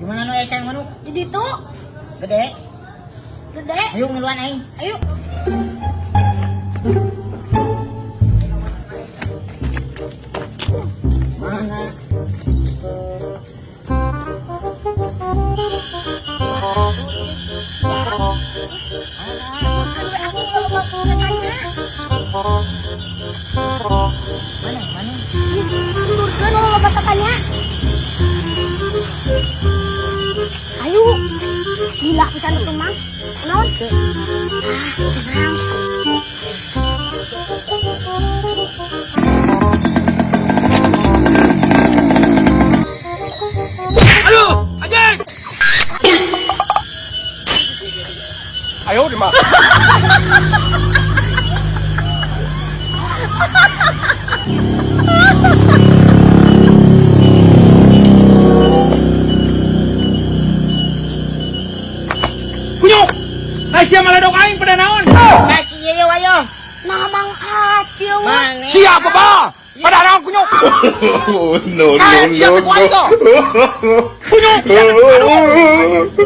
Di mana nu aya sarang manuk? Di ditu. Gede. Gede. Ayo ngiluan aing. Ayo. Mana? Aku kalau mau tanya. Mana? Mana? Turunkan kalau bapak tanya. Ayo. Gila pisan itu, Mang. Naon? Ah, tenang. Aduh, anjing. Ayo di mah. Kunyuk. Nah, sia maledok aing pada naon? Kasih ayo ayo. Nah, Mang Acil. Mana? Siapa, ba? Pada naon, kunyuk? Oh, no, Ah, no, siapa no, ku aing no. kok? Kunyuk, siapa? Aduh.